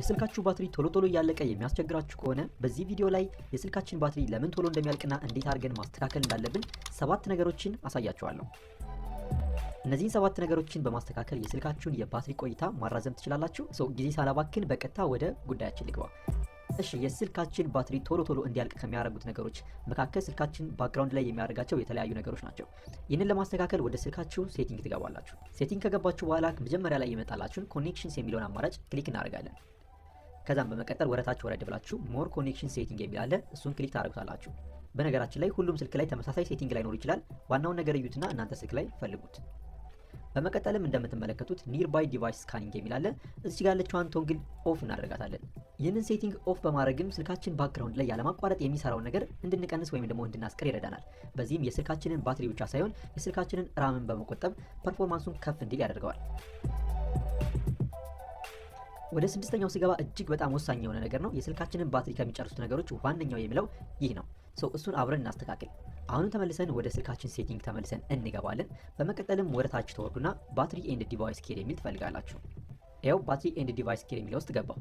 የስልካችሁ ባትሪ ቶሎ ቶሎ እያለቀ የሚያስቸግራችሁ ከሆነ በዚህ ቪዲዮ ላይ የስልካችን ባትሪ ለምን ቶሎ እንደሚያልቅና እንዴት አድርገን ማስተካከል እንዳለብን ሰባት ነገሮችን አሳያችኋለሁ። እነዚህን ሰባት ነገሮችን በማስተካከል የስልካችሁን የባትሪ ቆይታ ማራዘም ትችላላችሁ። So ጊዜ ሳላባክን በቀጥታ ወደ ጉዳያችን ልግባ። እሺ፣ የስልካችን ባትሪ ቶሎ ቶሎ እንዲያልቅ ከሚያደርጉት ነገሮች መካከል ስልካችን background ላይ የሚያደርጋቸው የተለያዩ ነገሮች ናቸው። ይህንን ለማስተካከል ወደ ስልካችሁ setting ትገባላችሁ። Setting ከገባችሁ በኋላ መጀመሪያ ላይ የመጣላችሁን connections የሚለውን አማራጭ click እናደርጋለን። ከዛም በመቀጠል ወደታች ወረድ ብላችሁ more connection setting የሚል አለ። እሱን click ታደርጉታላችሁ። በነገራችን ላይ ሁሉም ስልክ ላይ ተመሳሳይ setting ላይኖር ይችላል። ዋናውን ነገር እዩትና እናንተ ስልክ ላይ ፈልጉት። በመቀጠልም እንደምትመለከቱት nearby device scanning የሚል አለ። እዚህ ጋር ያለችዋን toggle off እናደርጋታለን። ይህንን setting off በማድረግም ስልካችን background ላይ ያለማቋረጥ የሚሰራውን ነገር እንድንቀንስ ወይም ደግሞ እንድናስቀር ይረዳናል። በዚህም የስልካችንን ባትሪ ብቻ ሳይሆን የስልካችንን RAM ን በመቆጠብ performance ኡን ከፍ እንዲል ያደርገዋል። ወደ ስድስተኛው ስገባ እጅግ በጣም ወሳኝ የሆነ ነገር ነው። የስልካችንን ባትሪ ከሚጨርሱት ነገሮች ዋነኛው የሚለው ይህ ነው። So እሱን አብረን እናስተካክል። አሁንም ተመልሰን ወደ ስልካችን setting ተመልሰን እንገባለን። በመቀጠልም ወደ ታች ትወርዱና battery and device care የሚል ትፈልጋላችሁ። ይኸው battery and device care የሚለው ውስጥ ገባሁ።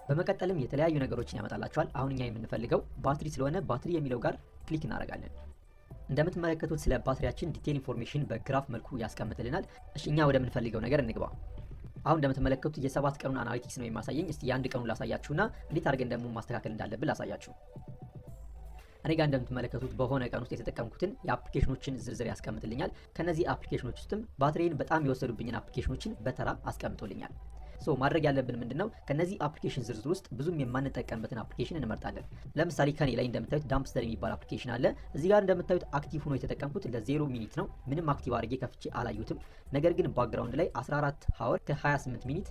በመቀጠልም የተለያዩ ነገሮችን ያመጣላችኋል። አሁን እኛ የምንፈልገው ባትሪ ስለሆነ ባትሪ የሚለው ጋር click እናደርጋለን። እንደምትመለከቱት ስለ ባትሪያችን detail information በ graph መልኩ ያስቀምጥልናል። እሺ፣ እኛ ወደምንፈልገው ነገር እንግባ። አሁን እንደምትመለከቱት የ7 ቀኑን analytics ነው የሚያሳየኝ። እስቲ የአንድ ቀኑን ላሳያችሁና እንዴት አድርገን ደግሞ ማስተካከል እንዳለብን ላሳያችሁ። እኔ ጋር እንደምትመለከቱት በሆነ ቀን ውስጥ የተጠቀምኩትን የ application ኖችን ዝርዝር ያስቀምጥልኛል። ከነዚህ application ኖች ውስጥም ባትሪን በጣም የወሰዱብኝን application ኖችን በተራ አስቀምጦልኛል። So ማድረግ ያለብን ምንድነው? ከነዚህ application ዝርዝር ውስጥ ብዙም የማንጠቀምበትን application እንመርጣለን። ለምሳሌ ከኔ ላይ እንደምታዩት Dumpster የሚባል application አለ። እዚህ ጋር እንደምታዩት active ሆኖ የተጠቀምኩት ለ0 minute ነው። ምንም active አድርጌ ከፍቼ አላየሁትም። ነገር ግን background ላይ 14 hour ከ28 minute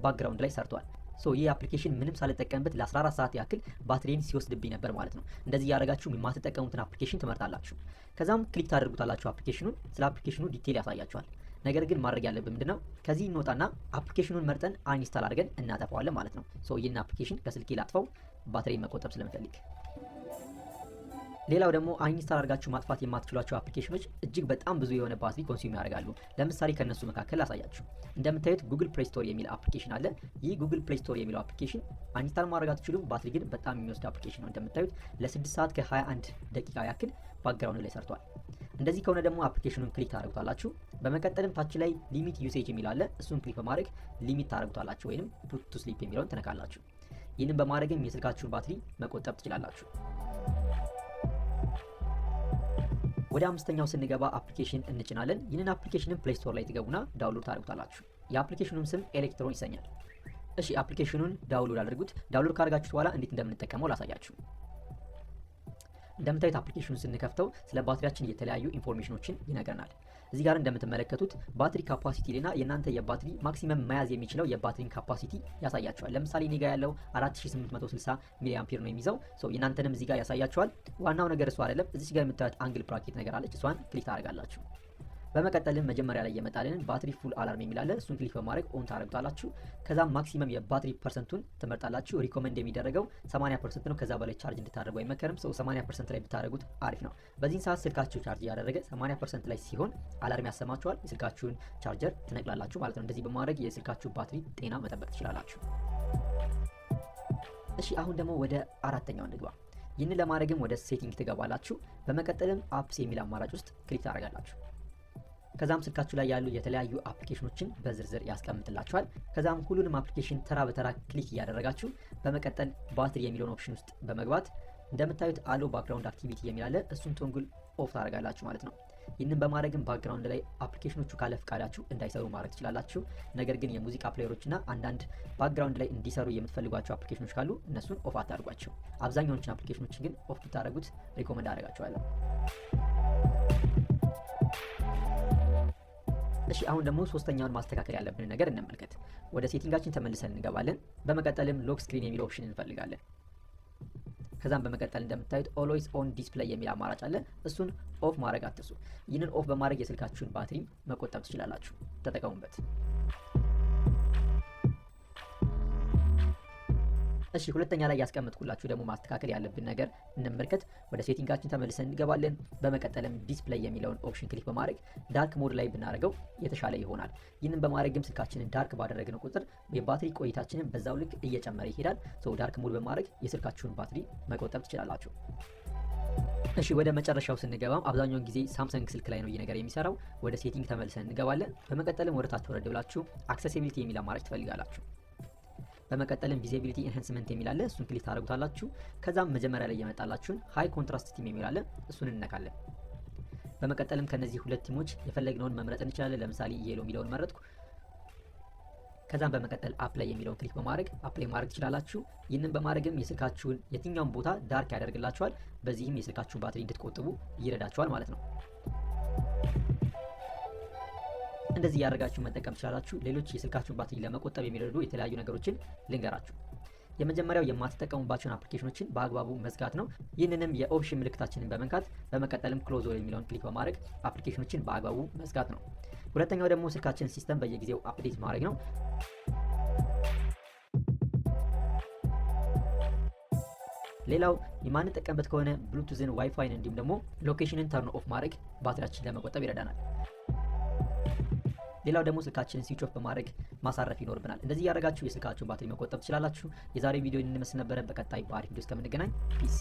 background ላይ ሰርቷል። So ይህ application ምንም ሳልጠቀምበት ለ14 ሰዓት ያክል ባትሪን ሲወስድብኝ ነበር ማለት ነው። እንደዚህ እያደረጋችሁ የማትጠቀሙትን application ትመርጣላችሁ። ከዛም click ታደርጉታላችሁ application ኑን። ስለ application ኑ detail ያሳያችኋል። ነገር ግን ማድረግ ያለብን ምንድነው? ከዚህ እንወጣና application ኑን መርጠን uninstall አድርገን እናጠፋዋለን ማለት ነው። So ይህን application ከስልኬ ላጥፈው ባትሪ መቆጠብ ስለምፈልግ። ሌላው ደግሞ uninstall አድርጋችሁ ማጥፋት የማትችሏቸው application ኖች እጅግ በጣም ብዙ የሆነ ባትሪ consume ያደርጋሉ። ለምሳሌ ከእነሱ መካከል ላሳያችሁ። እንደምታዩት Google Play Store የሚል application አለ። ይህ Google Play Store የሚለው application uninstall ማድረግ አትችሉም። ባትሪ ግን በጣም የሚወስድ application ነው። እንደምታዩት ለ6 ሰዓት ከ21 ደቂቃ ያክል background ላይ ሰርቷል። እንደዚህ ከሆነ ደግሞ application ኑን click ታደርጉታላችሁ። በመቀጠልም ታች ላይ limit usage የሚል አለ። እሱን click በማድረግ limit ታደርጉታላችሁ ወይንም put to sleep የሚለውን ትነካላችሁ። ይህንን በማድረግም የስልካችሁን ባትሪ መቆጠብ ትችላላችሁ። ወደ አምስተኛው ስንገባ application እንጭናለን። ይህንን application ን Play Store ላይ ትገቡና download ታደርጉታላችሁ። የ application ኑም ስም ኤሌክትሮን ይሰኛል። እሺ፣ application ኑን download አድርጉት። Download ካደረጋችሁት በኋላ እንዴት እንደምንጠቀመው ላሳያችሁ። እንደምታዩት application ኑን ስንከፍተው ስለ ባትሪያችን የተለያዩ information ኖችን ይነግረናል። እዚህ ጋር እንደምትመለከቱት battery capacity እና የእናንተ የባትሪ maximum መያዝ የሚችለው የባትሪን capacity ያሳያችኋል። ለምሳሌ እኔ ጋ ያለው 4860 milliampere ነው የሚይዘው። So የእናንተንም እዚህ ጋር ያሳያችኋል። ዋናው ነገር እሱ አይደለም። እዚህ ጋር የምታዩት angle bracket ነገር አለች። እሷን click ታደርጋላችሁ። በመቀጠልም መጀመሪያ ላይ የመጣልንን battery full alarm የሚል አለ። እሱን click በማድረግ on ታደርጉታላችሁ። ከዛም maximum የባትሪ percent ኡን ትመርጣላችሁ። Recommend የሚደረገው 80% ነው። ከዛ በላይ charge እንድታደርጉ አይመከርም። So 80% ላይ ብታደርጉት አሪፍ ነው። በዚህን ሰዓት ስልካችሁ charge እያደረገ 80% ላይ ሲሆን alarm ያሰማችኋል። የስልካችሁን ቻርጀር ትነቅላላችሁ ማለት ነው። እንደዚህ በማድረግ የስልካችሁ ባትሪ ጤና መጠበቅ ትችላላችሁ። እሺ፣ አሁን ደግሞ ወደ አራተኛው እንግባ። ይህንን ለማድረግም ወደ setting ትገባላችሁ። በመቀጠልም apps የሚል አማራጭ ውስጥ click ታደርጋላችሁ። ከዛም ስልካችሁ ላይ ያሉ የተለያዩ application ኖችን በዝርዝር ያስቀምጥላችኋል። ከዛም ሁሉንም application ተራ በተራ click እያደረጋችሁ በመቀጠል ባትሪ የሚለውን option ውስጥ በመግባት እንደምታዩት allow background activity የሚል አለ። እሱን toggle off ታደርጋላችሁ ማለት ነው። ይህንን በማድረግም background ላይ application ኖቹ ካለ ፍቃዳችሁ እንዳይሰሩ ማድረግ ትችላላችሁ። ነገር ግን የሙዚቃ player ኦች እና አንዳንድ background ላይ እንዲሰሩ የምትፈልጓቸው application ኖች ካሉ እነሱን off አታድርጓቸው። አብዛኛዎችን application ኖችን ግን off ብታደርጉት recommend አደርጋችኋለሁ። እሺ፣ አሁን ደግሞ ሶስተኛውን ማስተካከል ያለብንን ነገር እንመልከት። ወደ setting ኣችን ተመልሰን እንገባለን። በመቀጠልም lock screen የሚል option እንፈልጋለን። ከዛም በመቀጠል እንደምታዩት always on display የሚል አማራጭ አለ። እሱን off ማድረግ አትርሱ። ይህንን off በማድረግ የስልካችሁን ባትሪም መቆጠብ ትችላላችሁ። ተጠቀሙበት። እሺ፣ ሁለተኛ ላይ ያስቀመጥኩላችሁ ደግሞ ማስተካከል ያለብን ነገር እንመልከት። ወደ setting ኣችን ተመልሰን እንገባለን። በመቀጠልም display የሚለውን option click በማድረግ dark mode ላይ ብናደርገው የተሻለ ይሆናል። ይህንን በማድረግም ስልካችንን dark ባደረግነው ቁጥር የባትሪ ቆይታችንን በዛው ልክ እየጨመረ ይሄዳል። So dark mode በማድረግ የስልካችሁን ባትሪ መቆጠብ ትችላላችሁ። እሺ፣ ወደ መጨረሻው ስንገባም አብዛኛውን ጊዜ ሳምሰንግ ስልክ ላይ ነው ይህ ነገር የሚሰራው። ወደ setting ተመልሰን እንገባለን። በመቀጠልም ወደ ታች ወረድ ብላችሁ accessibility የሚል አማራጭ ትፈልጋላችሁ። በመቀጠልም visibility enhancement የሚል አለ፣ እሱን click ታደርጉታላችሁ። ከዛም መጀመሪያ ላይ የመጣላችሁን high contrast theme የሚል አለ፣ እሱን እንነካለን። በመቀጠልም ከነዚህ ሁለት theme ኦች የፈለግነውን መምረጥ እንችላለን። ለምሳሌ yellow የሚለውን መረጥኩ። ከዛም በመቀጠል apply የሚለውን click በማድረግ apply ማድረግ ትችላላችሁ። ይህንን በማድረግም የስልካችሁን የትኛውን ቦታ dark ያደርግላችኋል። በዚህም የስልካችሁን ባትሪ እንድትቆጥቡ ይረዳችኋል ማለት ነው። እንደዚህ እያደረጋችሁ መጠቀም ትችላላችሁ። ሌሎች የስልካችሁን ባትሪ ለመቆጠብ የሚረዱ የተለያዩ ነገሮችን ልንገራችሁ። የመጀመሪያው የማትጠቀሙባቸውን application ኦችን በአግባቡ መዝጋት ነው። ይህንንም የ option ምልክታችንን በመንካት በመቀጠልም close all የሚለውን click በማድረግ application ኦችን በአግባቡ መዝጋት ነው። ሁለተኛው ደግሞ ስልካችን system በየጊዜው update ማድረግ ነው። ሌላው የማንጠቀምበት ከሆነ Bluetooth ን፣ WiFi ን እንዲሁም ደግሞ location ን turn off ማድረግ ባትሪያችን ለመቆጠብ ይረዳናል። ሌላው ደግሞ ስልካችንን switch off በማድረግ ማሳረፍ ይኖርብናል። እንደዚህ እያደረጋችሁ የስልካችሁን ባትሪ መቆጠብ ትችላላችሁ። የዛሬ ቪዲዮ ይህንን ይመስል ነበረ። በቀጣይ በአሪፍ ቪዲዮ እስከምንገናኝ peace።